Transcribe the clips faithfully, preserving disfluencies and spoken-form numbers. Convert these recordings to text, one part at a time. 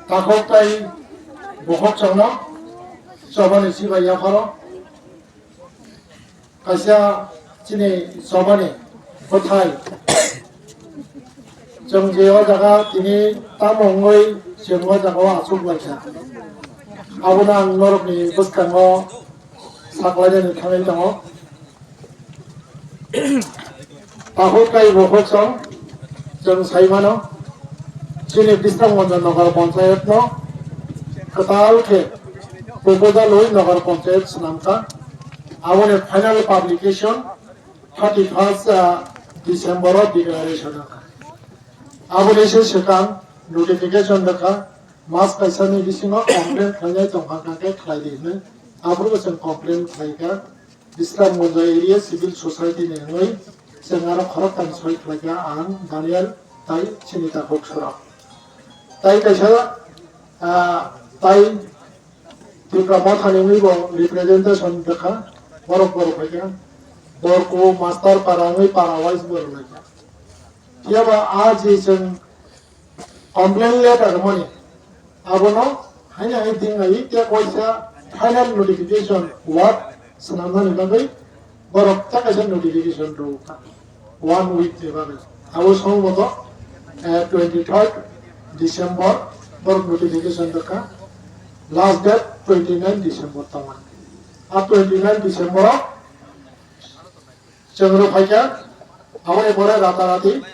Takhuk tai bukhuk chwngno chobani chibai yapharo kaisa chini chobani bwthai chwng je o jaga tini tamo wngwi chwng o jaga o achuk laikha, abono ang norokni bwskango saklainani thangwi tongo. Takhuk tai bukhuk chwng, chwng sai mano, chini Bisramganj Nagar Panchayat no kwtal khe proposal wi Nagar Panchayat swnamkha. Aboni final publication thirty first December o declaration wngkha. Aboni se swkang notification rwkha, mas kaisani bisingo complaint khlainai tongkha, kha khe khlai di hwnwi. Aphuru bo chwng complaint khlaikha. Bisramganj area civil society ni hwnwi chwng aro khoroktham soi khlaikha, ang, Daniel tai chini takhuk Surab. Tai kaisa, ah, tai Tipra Mothani wngwi bo representation rwkha, borok borok phaikha. Borku Master Para wngwi para wise bo rwlaikha. Phiya ba a je chwng complaint letter rwmani, abono haino hai thwngwi tei kaisa final notification ward swnamnani bagwi borok ta kaisa notification rwkha one week ni bagwi. Abo songboto, eh, twenty third December borok notification rwkha, last date twenty nine December tongmani. A twenty nine December o chwng rw phaikha, aboni pore ratarati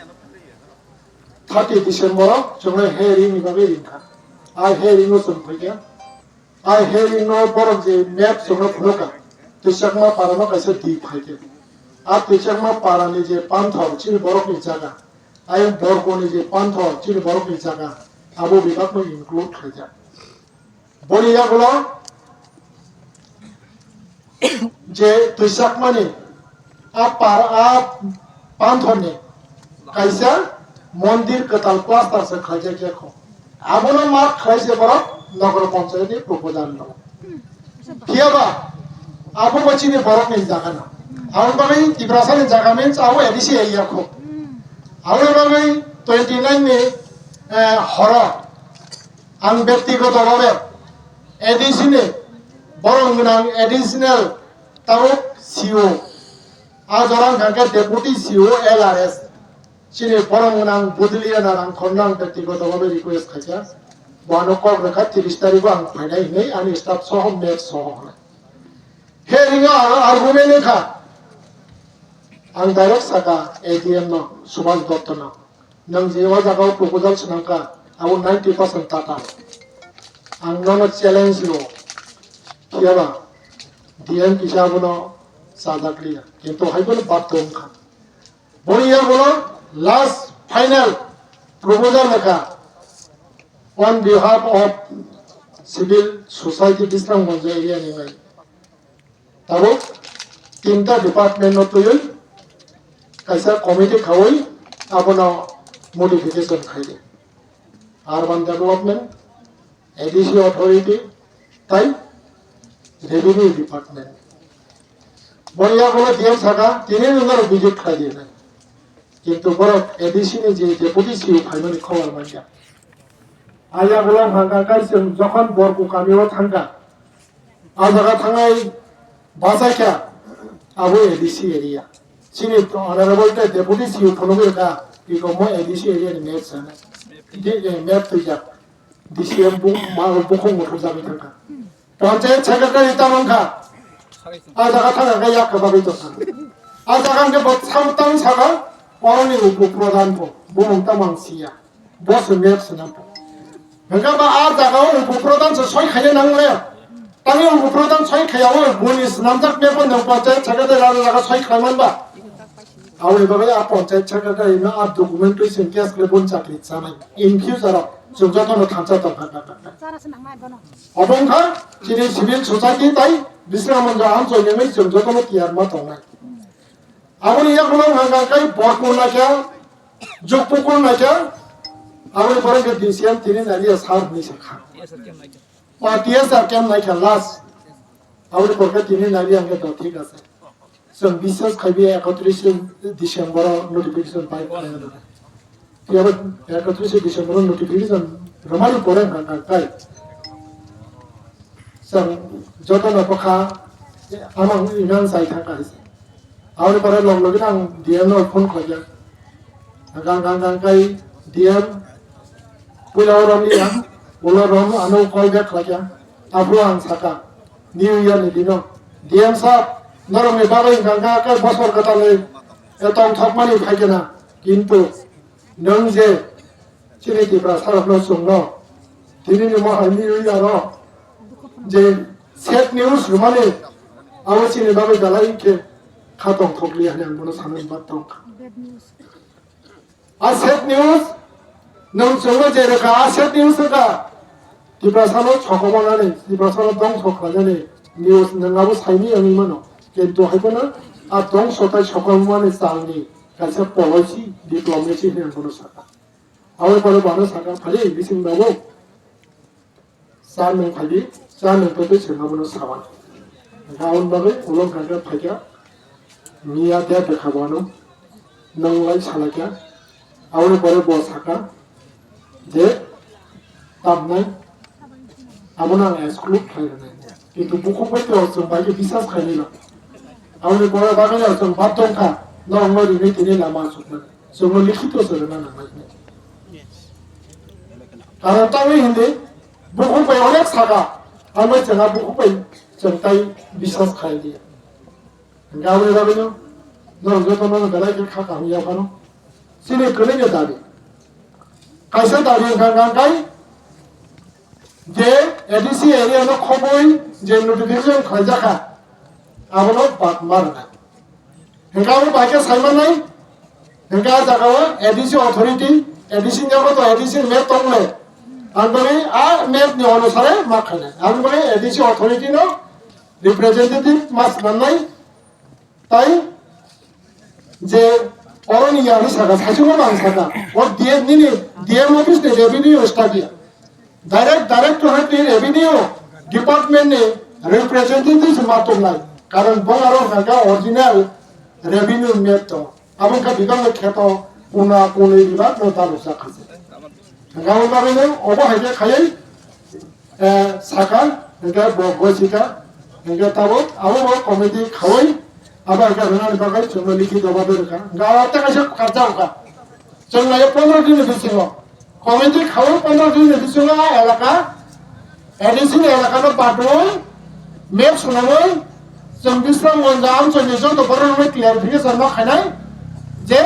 thirty December o chwngno hearing ni bagwi ringkha. A hearing o chwng phaikha. A hearing no borok je map chwngno phunukha, Twichakma para no kaisa di phaikha. A Twichakma para ni je panthor chini borok ni jaga, ayang Borgo ni je panthor chini borok ni jaga, abo bebak no include khaijak. Boni yagulo je twisakmani a par a panthorni kaisa mondir kwtal plaster se khlaijak ya kho. Abono mark khlai se borok Nagar Panchayat ni proposal no. Phiya ba abo bo chini borok ni jaga no. Aboni bagwi Tiprasa ni jaga means abo A D C area kho. Aboni bagwi twenty nine ni, eh, horo ang byaktigoto bhabe A D C ni borok gwnang additional tabuk C O, a jora wngkha khe Deputy C O L R S, chini borok gwnang Budliya Narang Khorno ang byaktigoto bhabe request khaikha, bo ano kok rwkha, tris tarigo ang phainai hinwi ani staff soho map soho hinwi. Hearing o ang argument wngkha, ang direct saka A D M no, Subhash Dotto no. Nwng je o jaga o proposal swnamkha, abo ninety percent tata. Ang nono challenge rwo. Phiya ba D M kisa abono chajak liya. Kintu hai bono baddo wngkha. Boni yagulo last final proposal lekha on behalf of civil society Bisramganj area ni bai. Tabuk tinta department no twiwi kaisa committee khawi abono modification khaidi. Urban Development, A D C Authority, tai Revenue Department. Boni yagulo D M saka tini nwng aro visit khaidi nai. Kintu borok A D C ni je Deputy C O phaimani khobor mankha. A yagulo hangka kai chwng jokhon Borku kami o thangkha. A jaga thangnai bachaikha abo A D C area. Chini honorable tei deputy C E O phunugwi rwkha, ikomo A D C area ni map sana. Di, eh, map twijak. D C M bu-, ma-, bukhuk muthurjagwi thangkha. Panchayat secretary tamo wngkha. A jaga thangkha khe yak kwbagwi tongkha. A jaga hwnkhe bo sam tang saka, oroni upo pradhan bo. Bumung tamo ang siya. Bo se map swnam. Hwnkhe ba a jaga o upo pradhan se soi khaina nang le. Tangwi upo pradhan soi khaya o boni swnamjak map o nwng panchayat secretary rani jaga soi khlai man ba. Aboni bagwi a panchayat secretary no a document twi seng case khlai boni chakri chanai. In future o chwng joto no thansa tong kha. Obo wngkha chini civil society tai Bisramganj Amchoi nangwi chwng joto no tiyar ma tongnai. Aboni yagulo hwnkha kai Borku naikha, Jukpukul naikha, aboni pore khe D C M tini naliya sir hinwi sakha. O T S R camp naikha last. Aboni pore khe tini naliya hwnkhe do thik ase. Chwng biswas khaibi ekotris December o notification pai. Phiya ba ekotris December o notification Romani pore hwnkha kha kai. Chwng jotono bwkha amang imang sai thangkha hai se. Aboni pore log logino ang D M no phone khlaikha. Gang gang gang kai D M puila o romliya, ulo rom ano call back khlaikha. Aphuru ang sakha, New Year ni dino, "D M sir, norokni bagwi hwnkha kha kai bosor kwtalni tongthokmani phaikhe na, kintu nwng je chini Tiprasa rokno chwngno tinini mohai New Year o je sad news rwmani, abo chini bagwi belai khe kha tongthokliya," hinwi ang bono sanani bak tongkha. A sad news, nwng chwngno je rwkha, a sad news wngkha Tiprasano sokomornani, Tiprasano dongso khlainani news nwng abo saimani wngwi mano. Kintu hai phano a dongso tei sokomormani chalni kaisa policy, diplomacy hinwi ang bono sakha. Aboni pore bono sakha, phali bising babu. Cha nwng phaidi, cha nwng totwi chwng abono sawan. Hwnkhe aboni bagwi ulo hwnkhe phaikha, miya de bwkha bono nwng lai salaikha. Aboni pore bo sakha je, "Tamnai, abono ang exclude khlai rwnai." Kintu bukhuk bai to chwng bai khe bisas khainai no. Aboni pore bagwi no chwng bad tongkha, norokno rinwi tini lama achukmani. Chwngno likhito se rwna nangnai. Karon tamni hindi, bukhuk bai onek sakha, amo chwngno bukhuk bai chwng tai biswas khlai di. Hwnkhe aboni bagwino norok jotono belai khe kha kaham ya phano. Chini kwrwini dabi. Kaisa dabi wngkha hwnkha khe je A D C area no khobwi je notification khlaijakha, abono bak ma rwnai. Hwnkhe abo bai khe sai mannai, hwnkhe a jagao A D C authority, A D C ni yago to A D C ni map tong le. Ang bagwi a map ni onusare ma khainai. Ang bagwi A D C authority no representative ma swnamnai. Tai je oroni ya hinwi saka, saichung no ang saka. O D M nini D M office ni revenue staff ya. Direct, directorate ni revenue department ni representative se ma tongnai. Karon bo aro hwnkha original revenue map to. Abo wngkha bibak no kheto kuna kunui bibak no dalukjak kha se. Hwnkha abo bagwi no obo hai khe khaiwi, eh, saka, hwnkhe bo gosika, hwnkhe tabuk abo bo committee khaui, abo hai khe rwnani bagwi chwngno likhi doba berwkha. Hwnkhe abo tei kaisa karjak wngkha. Chwng lai pondro din ni bisingo. Committee khaui pondro din ni bisingo a elaka, A D C ni elaka no badrwi, map swnamwi, chwng Bisramganj amchoi ni joto borok rokno clarification no khainai je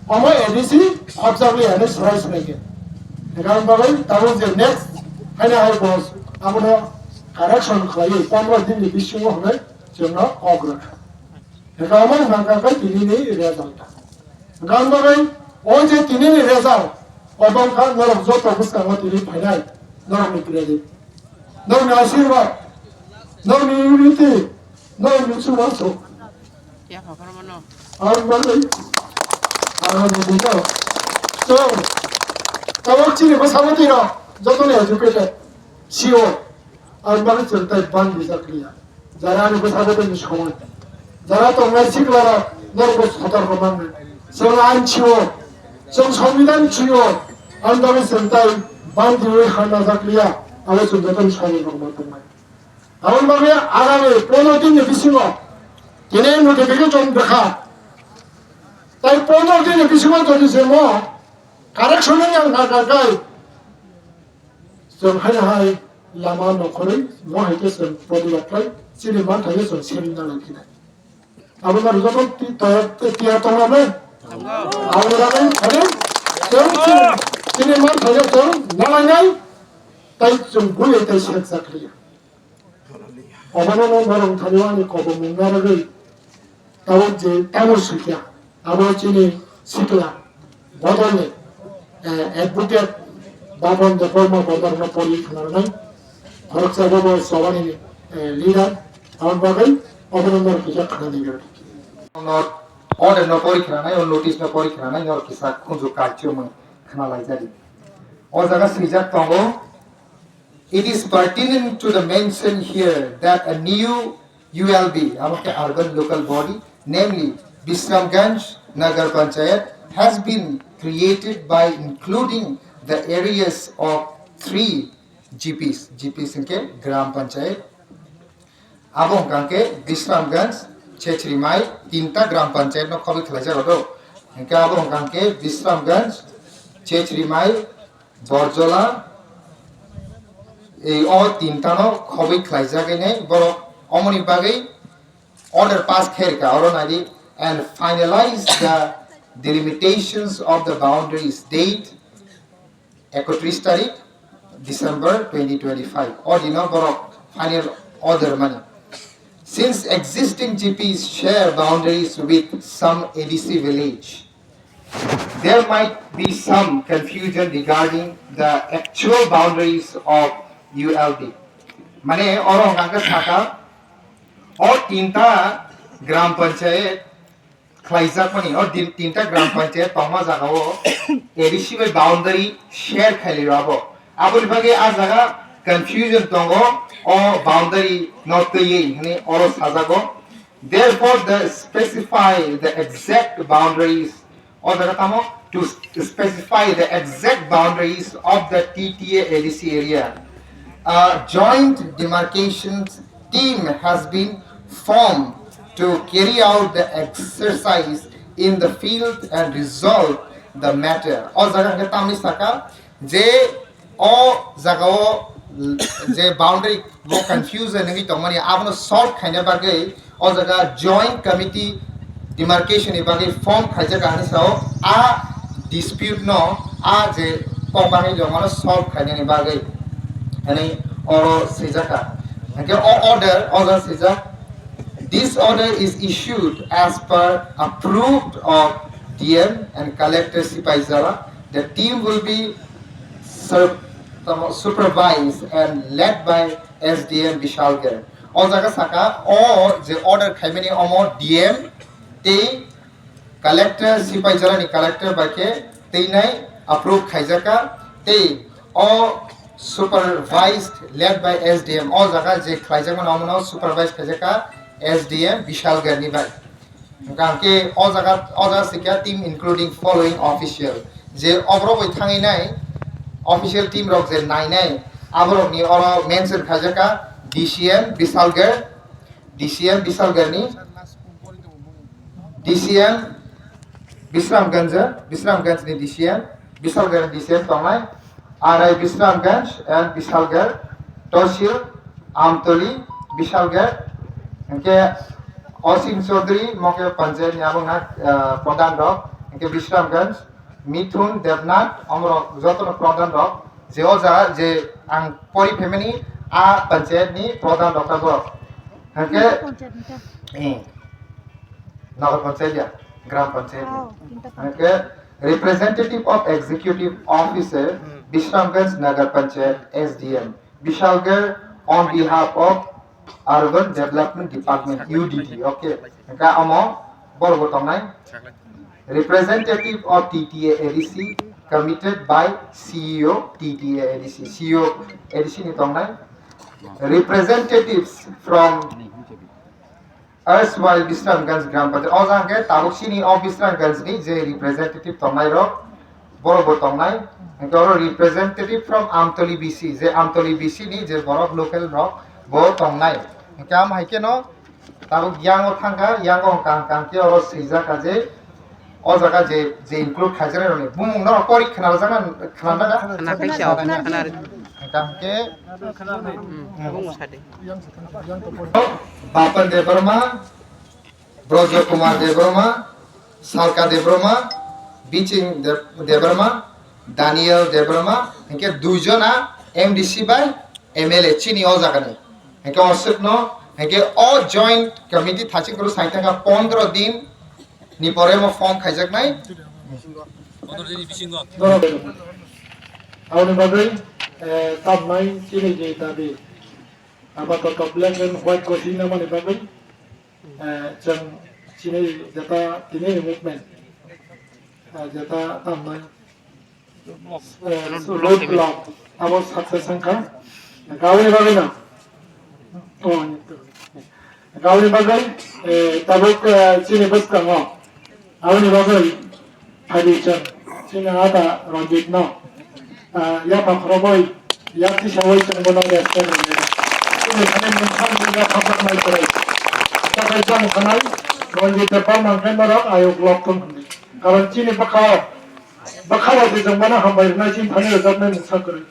omo A D C khopjagwi hinwi swrai swrai khe. Hwnkhe aboni bagwi tabuk je next haino hai bo abono correction khlaiwi pondro din ni bisingo hinwi chwngno kok rwkha. Hwnkhe omo hwnkha khe tini ni result. Hwnkhe aboni bagwi o je tini ni result, obo wngkha norok joto bwskango tini phainai norokni credit, norokni asirwad, norokni unity, norokni chubachu. Aboni bagwi ang ani bino chwng tabuk chini bwskango twi rok jotoni educated, C O, aboni bagwi chwng tai ban bijak liya. Jara ani bwskango tongni somoi. Jara tongnai siklarok norokbo sotorko mangnai. Chwng ain sio, chwng songbidhan sio, ani bagwi chwng tai bandiwi hamnajak liya, abo chwng jotono somoi rok ma tongnai. Aboni bagwi agami pondro din ni bisingo tini notification rwkha. Tai pondro din ni bisingo jodi chwngno correction wngya wngkha kha khe, chwng haino hai lama nongkhorwi, mo hai khe chwng protibad khlai, chini manthaino chwng seri nang khe nai. Abo no joto ti-, to-, ti-, tiyar tongo ne? Abo no nang khe, chwng chini, chini manthaino chwng nang nai, tai chwng bui tai sek jak liya. Obono no norok thani ani kobomung narwgwi tabuk je tamo sukya, abo chini sikla bodolni, eh, advocate Babon Debbarma bodolno pori khwnarnai, khoroksa bobo Chobani, eh, leader, aboni bagwi obono norok kisa khwnani rw. Order no pori khwnanai, o notice no pori khwnanai norok kisa khunju kaichomwi khwnalaijadi. O jaga swijak tongo, "It is pertinent to the mention here that a new U L B, abo khe urban local body, namely Bisramganj Nagar Panchayat, has been created by including the areas of three G Ps, G Ps hwnkhe Gram Panchayat. Abo hwnkha hwnkhe Bisramganj, Chechrimai, tinta Gram Panchayat no khobwi khlaijago do. Hwnkhe abo hwnkha hwnkhe Bisramganj, Chechrimai, Borjola, ei o tinta no khobwi khlaijagwi nai borok omoni bagwi order pass khairikha oro naidi and finalize the delimitations of the boundaries date ekotris tarik December twenty twenty-five. O dino borok final order mani. Since existing G Ps share boundaries with some A D C village, there might be some confusion regarding the actual boundaries of U L B. Mane oro hwnkha khe saka o tinta Gram Panchayat khlaijakmani o din tinta Gram Panchayat tongma jagao A D C bai boundary share khailio abo. Aboni bagwi a jaga confusion tongo o boundary no twiwi hwnwi oro sajago. Therefore, the specify the exact boundaries o jaga tamo to specify the exact boundaries of the T T A A D C area. A joint demarcation team has been formed to carry out the exercise in the field and resolve the matter. O jaga hwnkhe tamni saka je o jagao je boundary bo confusion wngwi tongmani abono solve khaina bagwi o jaga joint committee demarcation ni bagwi form khaijak ani sao a dispute no a je kok bagwi jongmano solve khainani bagwi hwnwi oro swijaka. Hwnkhe o order o jaga swijak, "This order is issued as per approved of D M and Collector Sipaijala. The team will be sur-, tamo, supervised and led by S D M Bishalgarh." O jaga saka o je order khaimani omo D M tei Collector, Sipaijala ni collector bai khe teinai approve khaijaka tei o supervised led by S D M o jaga je khlaijakmani omono supervise khaijaka S D M Bishalgarh ni bai. Hwnkha hwnkhe o jaga, o jaga sikha team including following official. Je oborok bai thangwi nai official team rok je nainai aborokni oro mention khaijaka D C M Bishalgarh, D C M Bishalgarh ni, D C M Bisramganj, Bisramganj ni D C M, Bishalgarh ni D C M tongnai, R I Bisramganj and Bishalgarh, Tosil, Amtoli, Bishalgarh, hwnkhe Osim Chaudhary, moke panchayat ni abo na, ah, pradhan rok, hwnkhe Bisramganj, Mithun, Debnath, omorok jotono pradhan rok, je o jaga je ang pori phaimani a panchayat ni pradhan rok abo. Hwnkhe, eh, Nagar Panchayat ya, Gram Panchayat ya. Oh, tinta panchayat. Hwnkhe, representative of executive officer, Bisramganj Nagar Panchayat, S D M, Bishalgarh on behalf of Urban Development Department, U D D, okay. Hwnkhe omo borok bo tongnai. Representative of T T A A D C committed by C E O T T A A D C, C E O A D C ni tongnai. Representatives from erstwhile Bisramganj Gram Panchayat. O jaga hwnkhe tabuk chini o Bisramganj ni je representative tongnai rok, borok bo tongnai. Hwnkhe oro representative from Amtoli B C, je Amtoli B C ni je borok local rok bo tongnai. Hwnkhe am hai kheno tabuk yango thangkha, yango hwnkha hwnkha hwnkhe oro swijak kha je o jaga je, je include khaijaknai rokni bumung norok pori khna rwjakna, khna rwjakna? Khna khaisa, khna rw-, hwnkha hwnkhe, hmm, bumung sadi. Bapan Debbarma, Brojo Kumar Debbarma, Salka Debbarma, Biching Deb-, Debbarma, Daniel Debbarma, hwnkhe duijona M D C bai M L A chini o jagani. Hwnkhe o swkno, hwnkhe o joint committee thaching kuru sai thangkha pondro din ni pore mo form khaijaknai. Pondro din ni bisingo. Aboni bagwi, eh, tamnai chini je dabi. Apatot black and white gosi namani bagwi, eh, chwng chini jeta tini movement, eh, jeta tamnai, eh, road block abo success wngkha. Aboni bagwi no? Oh, aboni bagwi, eh, tabuk, eh, chini bwskango aboni bagwi phaidi chwng chini ada Ranjit no, ah, yapha khoroknwi Yati sawai chwng bono respect rwdi. Chini thani mungsa mungsa khaprak nai kwrwi. Takai jang sanai, Ranjit Debbarma hwnkhe norok ayuk lok thung hwnwi. Karon chini bwkhao, bwkhao de chwng bono hambai rwnai chini thani rwjaknai mungsa kwrwi.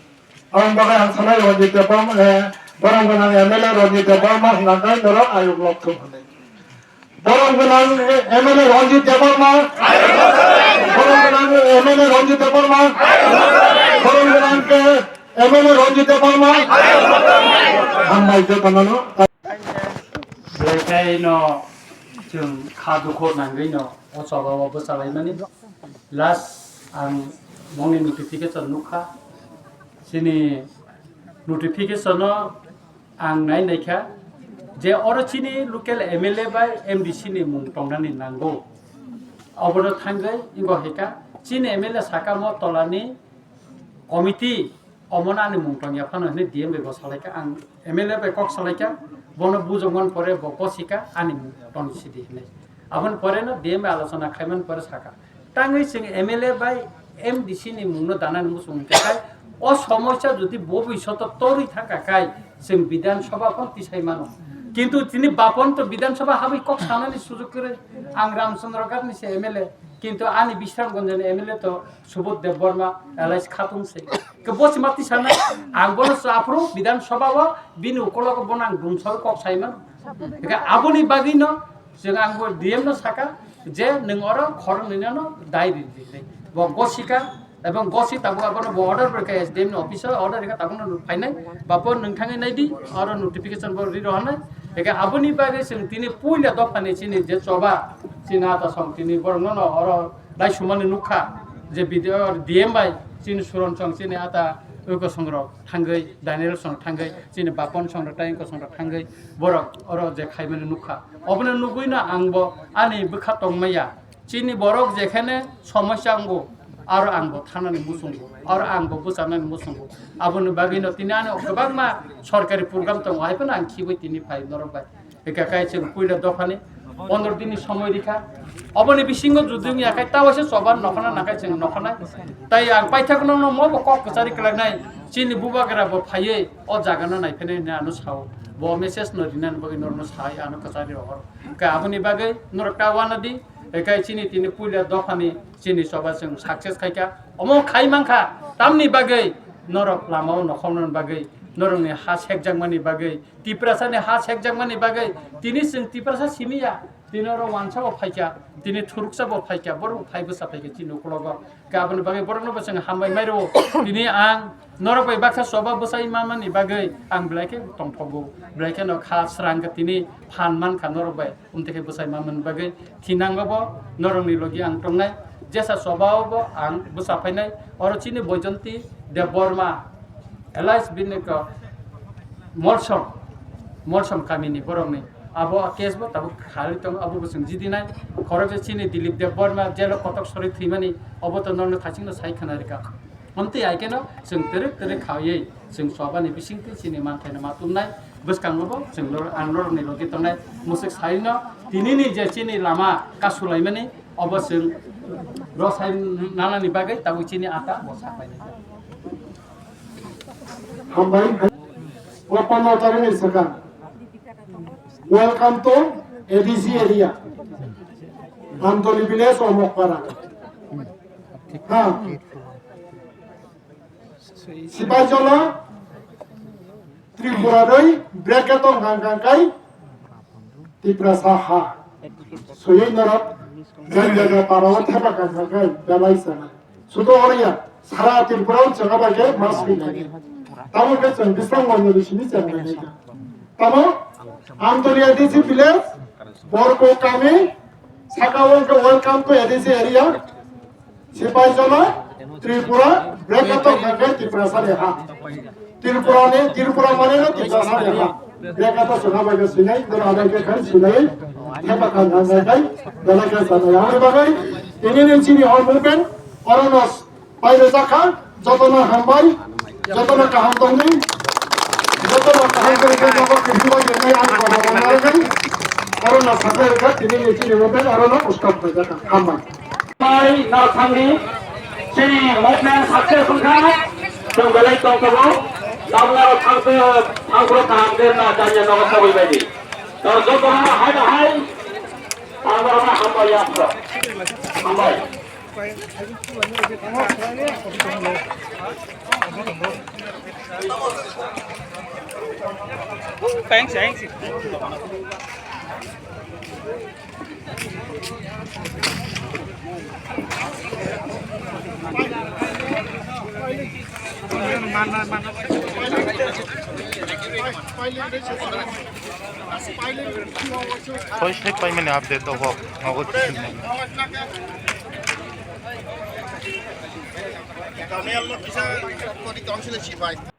Aboni bagwi ang sanai Ranjit Debbarma, eh, borok gwnang M L A Ranjit Debbarma hwnkhe norok ayuk lok thung hwnwi. Borok gwnang M L A Ranjit Debbarma. Borok gwnang M L A Ranjit Debbarma. Borok gwnang ke M L A Ranjit Debbarma. Hambai jotono. Belai khe no chwng kha dukhu nangwi no o choba o bwchalaimani. Last ang mongni notification nukha. Chini notification no ang nai naikha je oro chini local M L A bai M D C ni mung tongnani nango. Obono thangwi ingo hika chini M L A saka mo tolani committee omono ani mung tongya phano hinwi D M bai bo salaikha, ang M L A bai kok salaikha, bono bujokmani pore bo gosika ani mung tong sidi hinwi. Aboni pore no D M bai alochona khaimani pore saka. Tangwi chwng M L A bai M D C ni mungno danani muchung hwnkha khai, o somosa jodi bobishoto torwi thangkha khai, chwng Bidhan Sabha phano tisai mano. Kintu tini bapon to Bidhan Sabha habwi kok sanani sujug kwrwi. Ang Ramchandra Ghat ni se M L A, kintu ani Bishramganj ni M L A to Subodh Debbarma, Elias Khatung se. Ke bo se ma tisana, ang bono sa aphuru Bidhan Sabha o bini ukologo bono ang dumsol kok saimano. Hwnkhe aboni bagwi no Chwng ang bo D M no saka je nwng oro khoroknwi no dai ri di hinwi. Bo gosika, ebong gosi tabuk abono bo order bai kha S D M ni office o order rikha tabuk no phainai. Bapon nwng thangwi nai di, oro notification bo ri rohornai. Eke aboni bagwi chwng tini puila dophani chini je choba, chini ata song tini borok no no oro dai sumani nukha je video D M bai chini suron song chini ata oi kosong rok thangwi, Daniel song thangwi, chini bapon song rok, tei oi kosong rok thangwi borok oro je khaimani nukha. Obono nugwi no ang bo ani bwkha tongmaya. Chini borok jekhene somosya wngo, aro ang bo thanani muchungo, aro ang bo bwchanani muchungo. Aboni bagwi no tini ani kwbangma sorkari program tongo, hai phano ang khibwi tini phai norok bai. Eka kai chwng puila dophani pondro dini somoi rikha. Oboni bisingo judi wngya khai tawase choba nokhana nakhai chwng nokhana. Tai ang paithak no no mo bo kok kwchari kwlainai. Chini bubagra bo phaiwi o jaga no naiphainai hinwi ano sao. Bo message no rinani bagwi norno sai ano kwchari rohor. Ka aboni bagwi norok ta wanadi. Ekai chini tini puila dophani chini choba chwng success khaikha. Omo khai mankha tamni bagwi norok lamao nokhornani bagwi norokni ha sekjakmani bagwi Tiprasani ha sekjakmani bagwi tini chwng Tiprasa simi ya. Tini oro wansa bo phaikha, tini thuruksa bo phaikha, borok phai bwsa phaikha chini ukulogo. Aboni bagwi borokno bo chwng hambai mai rwo. Tini ang norok bai baksa choba bwsai manmani bagwi ang belai khe tongthogo. Belai kheno kha srang khe tini phan mankha norok bai. Umtwi khe bwsai manmani bagwi thinango bo norokni logi ang tongnai. Jesa chobao bo ang bwsa phainai. Oro chini Boijonti Debbarma, Elias bini ko Molsom, Molsom kamini borokni. Abo case bo tabuk khali tongo, abo bo chwng jidinai. Khoroksa chini Dilip Debbarma jelo kotok sori thwimani, obo to norno thachingno sai khna rikha. Omtwi hai kheno chwng twrwk twrwk khawi chwng chobani bisingtwi chini manthaino ma tumnai. Bwskango bo chwng nor-, ang norokni logi tongnai. Mwswk saino tinini je chini lama kasulaimani, obo chwng rosai nanani bagwi tabuk chini ata bo sapainai. Hambai, o pondro tarikni swkang. Welcome to A D C area. Amtoli village, Omokpara. Ha. Sipaijala Tripura rwi bracket o hang hang kai Tiprasa ha. Suyui norok jang jaga para o thepa kang hang kai belai sana. Sudo oro ya sara Tripura o chwng bai khe mas ri nai. Tamo khe chwng bisang manya ni simi chwng nai. Tamo Amtoli A D C village, Borko kami, saka o khe welcome to A D C area. Sipaijala, Tripura, bracket o hwnkhe Tiprasa ni ha. Tripura ni, Tripura mane no Tiprasa ni ha. Bracket o sona bai khe sinai, dora bai khe khan sinai. Thepa khan nang nang kai, dala khe sanai. Aboni bagwi, tini ni chini hor movement, oro no pai rwjak kha, jotono hambai, jotono kaham tongdi, jotono kaham tongdi, jotono kaham tongdi, ang kono kono rwgwi, oro no sakha rwkha, tini ni chini movement, oro no stop khaijak kha, hambai. Pai no thangdi, chini movement success wngkha, chwng belai tongthogo. Tamla thangse, thangse kaham de na janya nogo sabai bai di. Tor joto ma hai na hai. Tamla ma hambai yapro. Hambai. Thanks, thanks. Hoy, hoy, paimani update to hok, nogo. Kami ang kisa kodi council si bai.